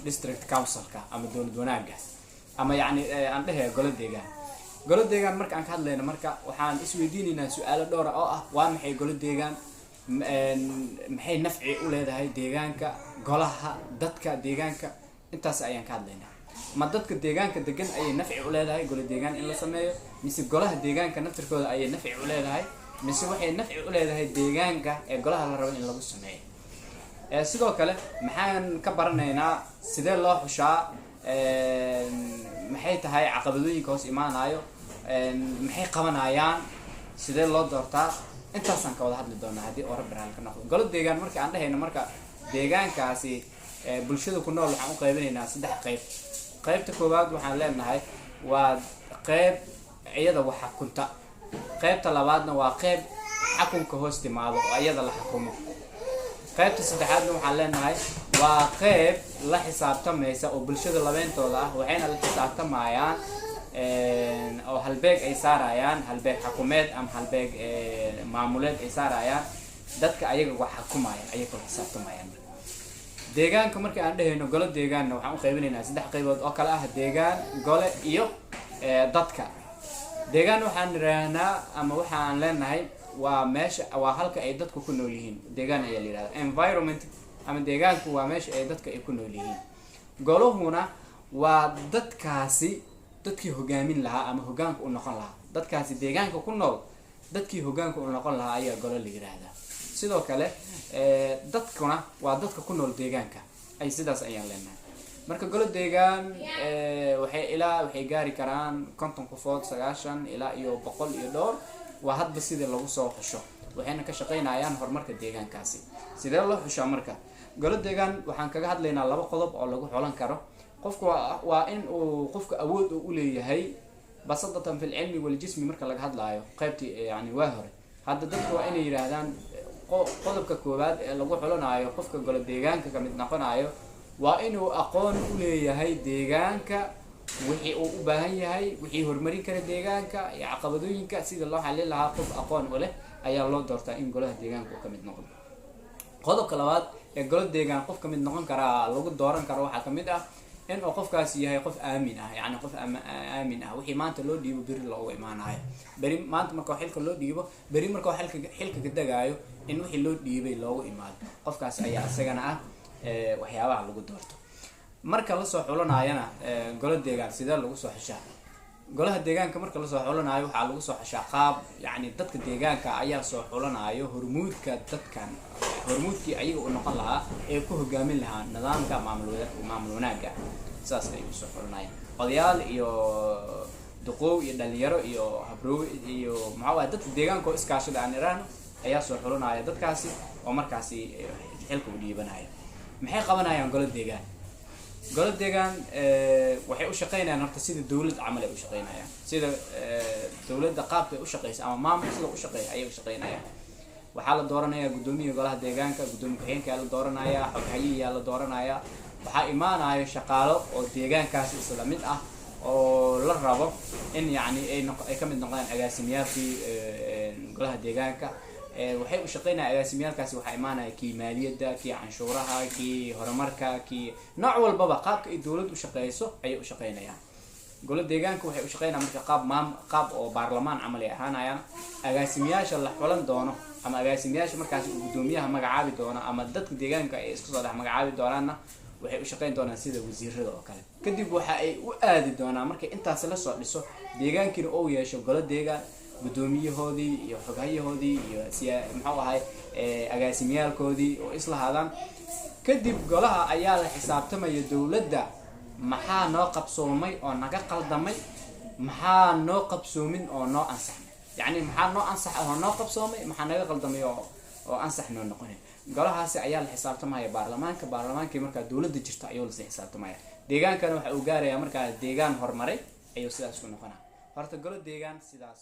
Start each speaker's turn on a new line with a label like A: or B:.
A: district councilka ama dowlad wanaagga ama yacni aan dhehe golo deegaan. Golo deegaan marka aan ka hadlayno, marka waxaan isweydiinaynaa su-aalo dhowra oo ah: waa maxay golo deegaan? Maxay nafci u leedahay deegaanka, golaha, dadka deegaanka? Intaas ayaan ka hadlaynaa. Ma dadka deegaanka degan ayay nafci u leedahay golo deegaan in la sameeyo, mise golaha deegaanka naftirkooda ayay nafci u leedahay, mise waxay nafci u leedahay deegaanka ee golaha la rabo in lagu sameeyo? Sidoo kale maxaan ka baranaynaa? Sidee loo xushaa? Maxay tahay caqabadooyinka hoos imaanayo? Maxay qabanayaan? Sidee loo doortaa? Intaasaan ka wada hadli doonaa haddii oo Rabbi raali ka noqdo. Golo deegaan marka aan dhehayno, marka deegaankaasi bulshada ku nool waxaan u qaybinaynaa saddex qayb. Qaybta koowaad waxaan leenahay waa qayb iyada wax xakunta. Qaybta labaadna waa qayb xakunka hoos timaado oo iyada la xukumo. Qaybta saddexaadna waxaan leenahay waa qayb la xisaabtamaysa oo bulshada labeyntooda ah, waxayna la xisaabtamayaan oo halbeeg ay saarayaan, halbeeg xakumeed ama halbeeg maamuleed ay saarayaan dadka ayaga wax xukumaya, ayay kula xisaabtamayaan. Deegaanka marka aan dhehayno golo deegaanna, waxaan u qaybinaynaa saddex qaybood oo kale ah: deegaan, gole iyo dadka. Deegaan waxaan idhaahnaa ama waxaan leenahay waa meesha, waa halka ay dadku ku nool yihiin. Deegaan ayaa la yihahda environment ama deegaanku waa meesha ay dadka ay ku nool yihiin. Goluhuna waa dadkaasi dadkii hogaamin lahaa ama hogaanka u noqon lahaa. Dadkaasi deegaanka ku nool dadkii hogaanka u noqon lahaa ayaa golo la yiraahdaa. Sidoo kale dadkuna waa dadka ku nool deegaanka ay sidaas ayaan leenahay. Marka golo deegaan waxay ilaa waxay gaari karaan 50 qofood, 90 ilaa iyo 100 iyo dhowr, waa hadba sidii lagu soo xusho, waxayna ka shaqeynayaan horumarka deegaankaasi. Sidee loo xushaa marka golo deegaan? Waxaan kaga hadlaynaa laba qodob oo lagu xulan karo. Qofku waa in uu qofka awood uu uleeyahay basadatan fi lcilmi waljismi. Marka laga hadlaayo qaybtii yani waa hore, hadda dadku waa inay yidhaahdaan qodobka koowaad ee lagu xulanaayo qofka golo deegaanka kamid noqonayo waa inuu aqoon uleeyahay deegaanka, wixii uu u baahan yahay, wixii horumarin kara deegaanka iyo caqabadooyinka sida loo xalin lahaa. Qof aqoon u leh ayaa loo doortaa in golaha deegaanka uu kamid noqdo. Qodobka labaad ee golo deegaan qof kamid noqon karaa lagu dooran karo waxaa kamid ah in uu qofkaasi yahay qof aamin ah, yacni qof aamin ah, wixii maanta loo dhiibo beri loogu imaanayo, beri maanta marka xilka loo dhiibo, beri marka xilka ka degaayo in wixii loo dhiibay loogu imaado. Qofkaas ayaa isagana ah waxyaabaha lagu doorto. Marka lasoo xulanayana golo deegaan, sidee lagu soo xushaa golaha deegaanka? Marka lasoo xulanayo waxaa lagu soo xushaa qaab yacni dadka deegaanka ayaa soo xulanayo hormuudka dadkan, hormuudkii ayaga u noqon lahaa ee ku hogaamin lahaa nidaamka maamul wanaagga. Saas ayay usoo xulanayaan odayaal iyo duqoow iyo dhalinyaro iyo habroow iyo maxaa waay dadka deegaanka oo iskaashada aan iraahno ayaa soo xulanaya dadkaasi oo markaasi xilka u dhiibanaya. Maxay qabanayaan golo deegaan? Golo deegaan waxay u shaqeynayaan horta sida dowlad camal ay u shaqeynayaan, sida dowladda qaabka ay u shaqeysa ama maamul sida u shaqeeya ayay u shaqeynayaan. Waxaa la dooranayaa guddoomiyaha golaha deegaanka, guddoomiye ku-xigeenka la dooranayaa, xoghayihiyaa la dooranayaa. Waxaa imaanayo shaqaalo oo deegaankaasi isla mid ah oo la rabo in yacni ay kamid noqdaan agaasimiyaalkii golaha deegaanka. Waxay u shaqeynaya agaasimiyaalkaasi, waxaa imaanaya kii maaliyadda, kii canshuuraha, kii horumarka, kii nooc walbaba. Qaabka ay dowlad u shaqeyso ayay u shaqeynayaan. Golo deegaanka waxay u shaqeynayaan marka qaab qaab oo baarlamaan camal ay ahaanayaan. Agaasimiyaasha la xulan doono ama agaasimiyaasha markaasi uu guddoomiyaha magacaabi doono ama dadka deegaanka ay isku soo dhex magacaabi doonaanna waxay u shaqeyn doonaan sida wasiirada oo kale. Kadib waxa ay u aadi doonaan, markay intaas lasoo dhiso deegaankiina uu yeesho golo deegaan, guddoomiyahoodii iyo xoghayahoodii iyo siya muxuu ahay agaasimiyaalkoodii oo islahaadaan, kadib golaha ayaa la xisaabtamaya dowladda: maxaa noo qabsoomay oo naga qaldamay? Maxaa noo qabsoomin oo noo ansaxmay? Yacni maxaa noo ansax ah oo noo qabsoomay? Maxaa naga qaldamay oo ansax noo noqonay? Golahaasi ayaa la xisaabtamaya baarlamaanka. Baarlamaankii markaa dowladda jirta ayuu lasii xisaabtamaya. Deegaankana waxa uu gaarayaa markaa deegaan horumaray ayuu sidaas ku noqonaa. Horta golo deegaan sidaas.